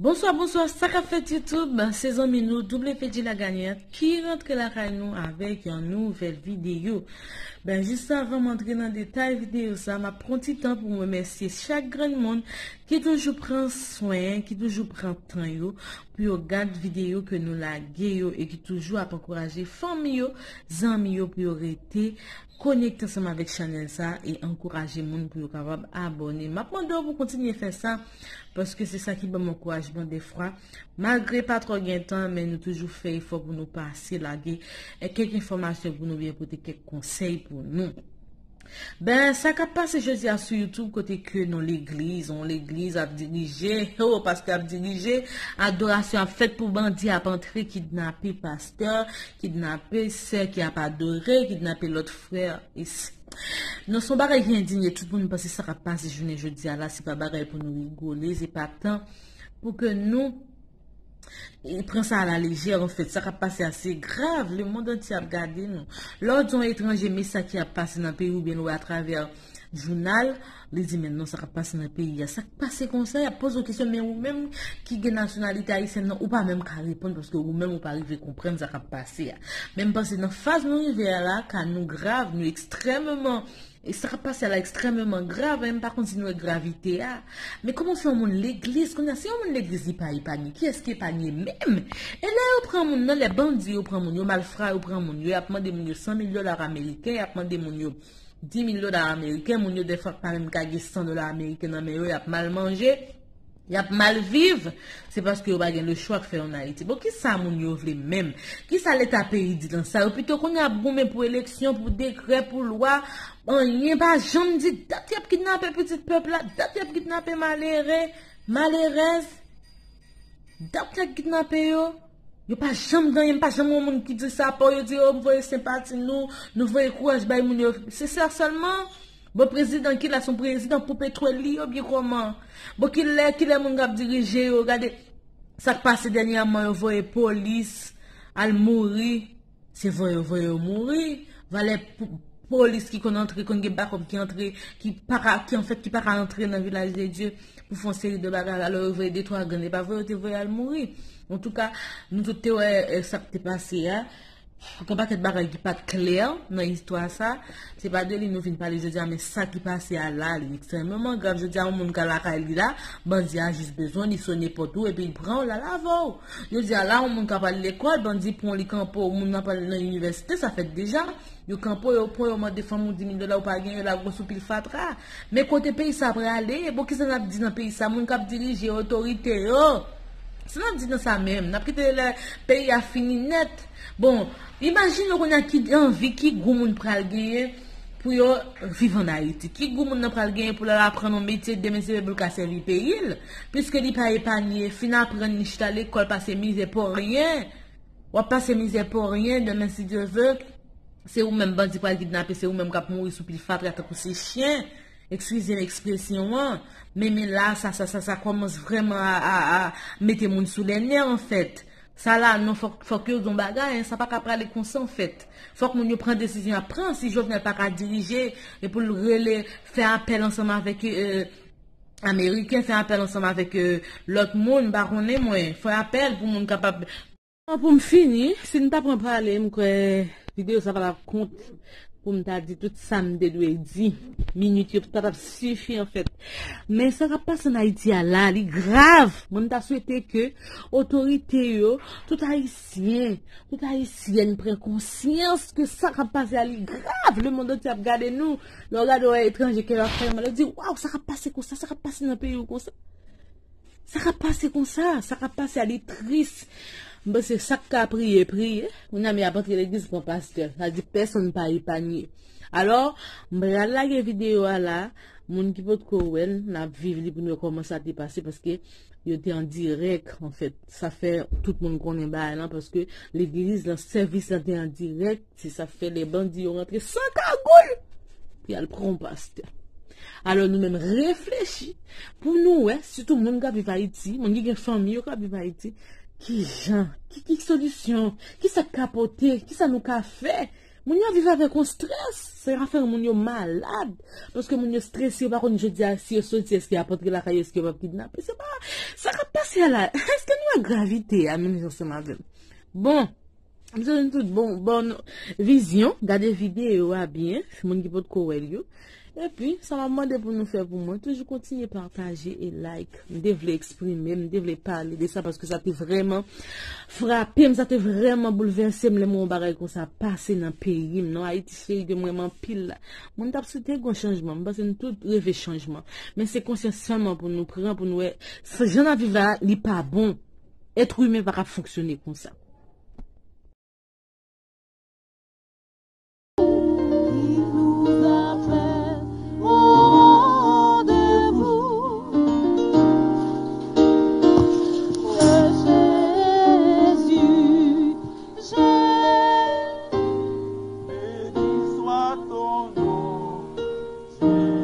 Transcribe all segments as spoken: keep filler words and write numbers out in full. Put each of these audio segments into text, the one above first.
Bonswa, bonswa, sa k ap fèt YouTube? Se zanmi nou W P J Lagagnant ki rantre lakay nou avèk yon nouvèl videyo. Ben, jis avan m antre nan detay videyo sa, m ap pran ti tan pou m remèsye chak grenn moun ki toujou pran swen, ki toujou pran tan yo pou yo gad videyo ke nou lage yo e ki toujou ap ankouraje fanmi yo, zanmi yo pou yo rete konekte ansanm avèk chanèl sa e ankouraje moun pou yo kapab abòne. M ap mande w pou kontinye fè sa, paske se sa ki ban m ankourajman defwa. Malgre pa twò gen tan, men nou toujou fè efò pou nou pase lage e kèk enfòmasyon pou nou, byen pote kèk konsèy pou nou. Ben, sa k ap pase jodi a sou YouTube, kote ke nan legliz, yon legliz ap dirije, oh, pastè ap dirije, adorasyon ap fèt pou bandi ap antre, kidnape pastè, kidnape sè ki ap adore, kidnape lòt frè. E s-, non, se yon bagay ki endinye tout moun, paske sa k ap pase jounen jodi a la, se pa bagay pou nou rigole, se pa tan pou ke nou e pran sa a la lejè, anfèt, sa k ap pase a, se grav, lemonn antye ap gade nou. Lè w di yon etranje, men sa ki ap pase nan peyi w, oubyen l wè atravè jounal, li di, "Men non, sa k ap pase nan peyi a, sa k pase konsa?" Y ap poze w kesyon, men ou menm ki gen nasyonalite ayisyèn nan, ou pa menm ka reponn, paske ou menm ou pa rive konprann sa k ap pase a. Men m panse nan faz nou rive a la, ka nou grav, nou ekstrèmeman E sa k ap pase a la ekstrèmeman grav, e m pa konn si nou wè gravite a. Men kòman w fè yon moun legliz, kounye a, si yon moun legliz li pa epanye, kiyès ki epanye menm? E lè yo pran moun nan, lè bandi yo pran moun, yo malfra yo pran moun, yo, y ap mande moun yo san mil dola ameriken, y ap mande moun yo di mil dola ameriken, moun yo defwa pa menm ka gen san dola ameriken nan men yo, y ap mal manje. Y ap mal viv, se paske yo pa gen lechwa k fè yo ann Ayiti. Bon, kisa moun yo vle menm? Kisa leta peyi di nan sa? Yo pito kounye a ap goumen pou eleksyon, pou dekrè, pou lwa. Anyen pa janm di. Dat y ap kidnape pitit pèp la, dat y ap kidnape malere, malerèz, dat y ap kidnape yo. Yo pa janm gen anyen, m pa janm wè yon moun ki di sa, pa yo di, "Oh, m voye senpati nou, nou voye kouraj bay moun yo." Se sa sèlman? Bon, prezidan ki la, se yon prezidan pou petwòl li yo, byen kòman? Bon, kilè, kilè moun k ap dirije yo? Gade sa k pase dènyèman, yo voye polis al mouri. Se voye yo voye yo mouri. Valè po-, polis ki konn antre, konn gen bakòp ki antre, ki pa ka, ki anfèt, ki pa ka antre nan Vilaj de Dye pou fè yon seri de bagay. Alò, yo voye de twa gang, e pa vre yo te voye al mouri. Antouka, nou tout te wè, eh, sa k te pase a. Gen pakèt bagay ki pa t klè nan istwa sa. Se pa de li nou vin pale jodi a, men sa ki pase a la, li ekstrèmeman grav. Jodi a, yon moun ka lakay li la, bandi a jis bezwen li, sone pòt ou, epi li pran w, l al avè w. Jodi a la, yon moun ka pral lekòl, bandi pran w, li kanpe w, moun nan pral nan inivèsite, sa fèt deja. Yo kanpe w, yo pran w, yo mande fanmi w di mil dola, ou pa gen, yo lage w sou pil fatra. Men kote peyi sa prale? Bon, kisa n ap di nan peyi sa? Moun k ap dirije, otorite yo. Sa n ap di nan sa menm? N ap kite lè peyi a fini nèt? Bon, imajine w kounye a ki anvi, ki gou moun pral genyen pou yo viv ann Ayiti. Ki gou moun nan pral genyen pou l al aprann yon metye, demen se pou l ka sèvi peyi l. Piske li pa epanye, fin aprann, li chita lekòl, pase mizè pou anyen. W ap pase mizè pou anyen, demen, si Dye ve, se ou menm bandi pral kidnape, se ou menm k ap mouri sou pil fatra tankou se chen. Eskize m ekspresyon an. Men, men la, sa, sa, sa, sa kòmanse vrèman a, a, a mete moun sou lè nè, anfèt. Sa la, non, fòk, fòk yo di yon bagay, en, sa pa ka prale konsa, anfèt. Fòk moun yo pran desizyon, ap pran, si Jovenel pa ka dirije, e pou l rele, fè apèl ansanm avèk, euh, Ameriken, fè apèl ansanm avèk, euh, lòt moun, m pa konnen mwen, fè apèl pou moun kapab. Bon, pou m fini, si n ta pran pale, m kwè videyo sa pa t ap kont pou m ta di tout sa m te dwe di. Minit yo pa t ap sifi, anfèt. Men sa k ap pase ann Ayiti a la, li grav. Mwen, m ta swete ke otorite yo, tout Ayisyen, tout Ayisyèn pran konsyans ke sa k ap pase a, li grav. Lemonn antye ap gade nou. Lè w gade yon etranje, kè w ap fè mal, ou di, "Waw, sa k ap pase konsa, sa k ap pase nan peyi w konsa?" Sa k ap pase konsa? Sa k ap pase a, li tris. M panse sa k ka priye, priye. Kounye a, men y ap antre legliz pran pastè. Sa di pèsonn pa epanye. Alò, m pral lage videyo a la. Moun ki potko wè l, n ap viv li pou nou wè kòman sa te pase, paske yo te an dirèk, anfèt. Sa fè tout moun konnen bagay lan, paske legliz lan, sèvis lan te an dirèk. Se sa k fè lè bandi yo rantre san kagoul pou y al pran yon pastè. Alò, nou menm, reflechi pou nou wè, sitou moun k ap viv Ayiti, moun ki gen fanmi yo k ap viv Ayiti, ki jan, ki, ki solisyon, ki sa k ka pote, ki sa nou ka fè Moun yo viv avèk yon strès, sa ka fè moun yo malad. Paske moun yo strese, yo pa konn jodi a si yo soti, èske y ap antre lakay yo, èske yo p ap kidnape. Se pa sa k ap pase a la. Èske nou wè gravite a menm jan ansanm avè m? Bon, m swete nou tout bon, bon vizyon, gade videyo a byen, moun ki potko wè l yo. Epi, sa m ap mande pou nou fè pou mwen, toujou kontinye pataje e like. M te vle eksprime m, m te vle pale de sa paske sa te vrèman frape m, sa te vrèman boulvèse m lè m wè yon bagay konsa pase nan peyi m. Non, Ayiti se peyi ke m renmen anpil la. Moun t ap swete gen chanjman, m panse nou tout reve chanjman. Men se konsyans sèlman pou nou pran, pou nou wè, se jan n ap viv la, li pa bon. Èt imen pa ka fonksyone konsa. Il nous appelle au rendez-vous. Jésus, Jésus, béni soit ton nom, Jésus.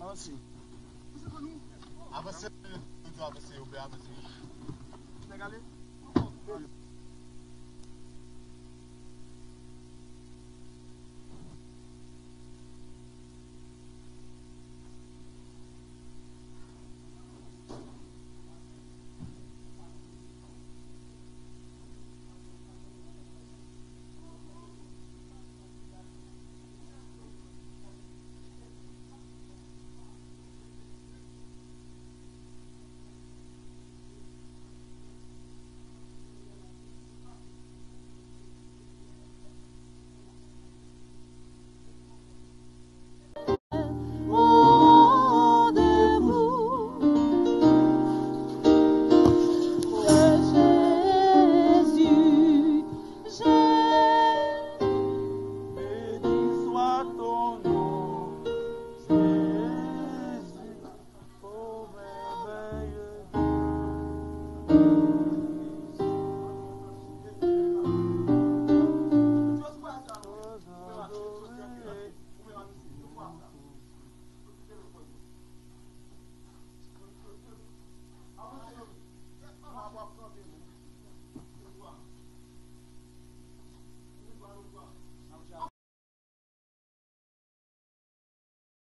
Avanse. Avanse. Avanse.